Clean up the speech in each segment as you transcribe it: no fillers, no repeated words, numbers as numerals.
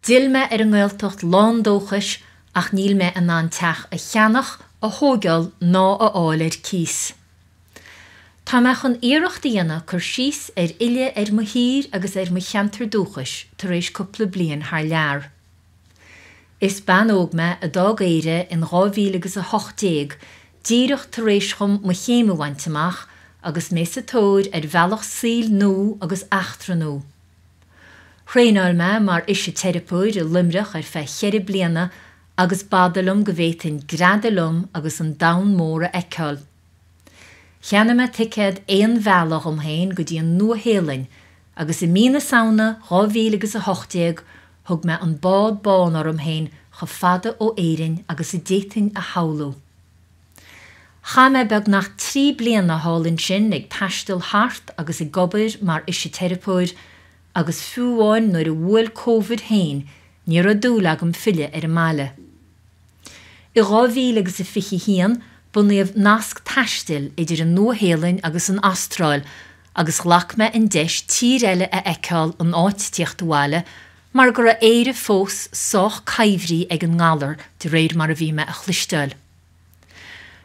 D'fhill mé ar an nGaeltacht lán dóchais ach níl mé in ann teach a cheannach, a thóigeáil ná a fháil ar cíos. Tá mé chun iarracht a dhéanamh cur síos ar fhilleadh ar mo thír agus ar mo cheantar dúchais tar éis cúpla bliain thar lear. Is bean óg mé a d'fhág Éire in 2000 agus 18 díreach tar éis dhom mo chéim a bhaint amach agus mé sa tóir ar bhealach saoil nua agus eachtra nua. Thraenáil mé mar fhisiteiripeoir i Luimneach ar feadh cheithre bliana agus b'fhada liom go bhféadfainn greadadh liom agus an domhan mór a fheiceáil. Cheannaigh mé ticéad aon bhealaigh dhom féin go dtí an Nua-Shéalainn agus i mí na Samhna 2000 agus 18 thug mé an bád bán orm féin chomh fada ó Éirinn agus a d'fhéadfainn a shamhlú. Chaith mé beagnach 3 bliana thall ansin ag taisteal thart agus ag obair mar fhisiteiripeoir agus fiú amháin nuair a bhuail Covid féin ní raibh dúil agam filleadh ar an mbaile. I 2000 agus a 21 bunaíodh nasc taistil idir an Nua-Shéalainn agus an Astráil agus ghlac mé an deis tír eile a fheiceáil in áit tíocht abhaile mar go raibh Éire fós sách coimhthí ag an ngalar de réir mar a bhí mé a chloisteáil.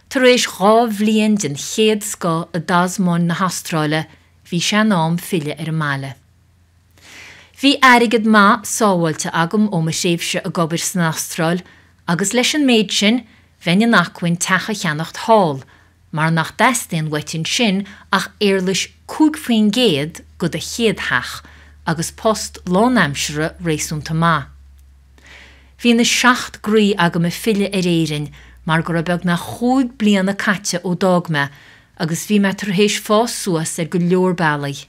Tar éis 2 bhliain den chéad scoth i dTasmáin na hAstráile, bhí sé in am filleadh ar an mbaile. Bhí airgead maith sábháilte agam ó mo thréimhse ag obair san Astráil agus leis an méid sin, bheinn in acmhainn teach a cheannacht thall, mar nach dteastaíonn uait ansin ach éarlais 5% go do chéad theach agus post lánaimseartha réasúnta maith. Bhí na seacht gcroí agam ag filleadh ar Éirinn mar go raibh beagnach chúig bliana caite ó d'fhág mé agus bhí mé tar éis fás suas ar go leor bealaí.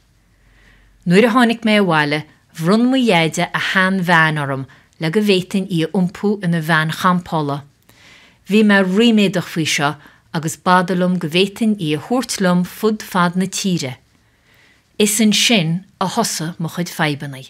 Nuair a tháinig mé abhaile bhronn mo dheaide a shean-veain orm le go bhféadfainn í a iompú ina veain champála. Bhí mé ríméadach faoi seo agus b'fhada liom go bhféadfainn í a thabhairt liom fud fad na tíre. Is ansin a thosaigh mo chuid fadhbanna.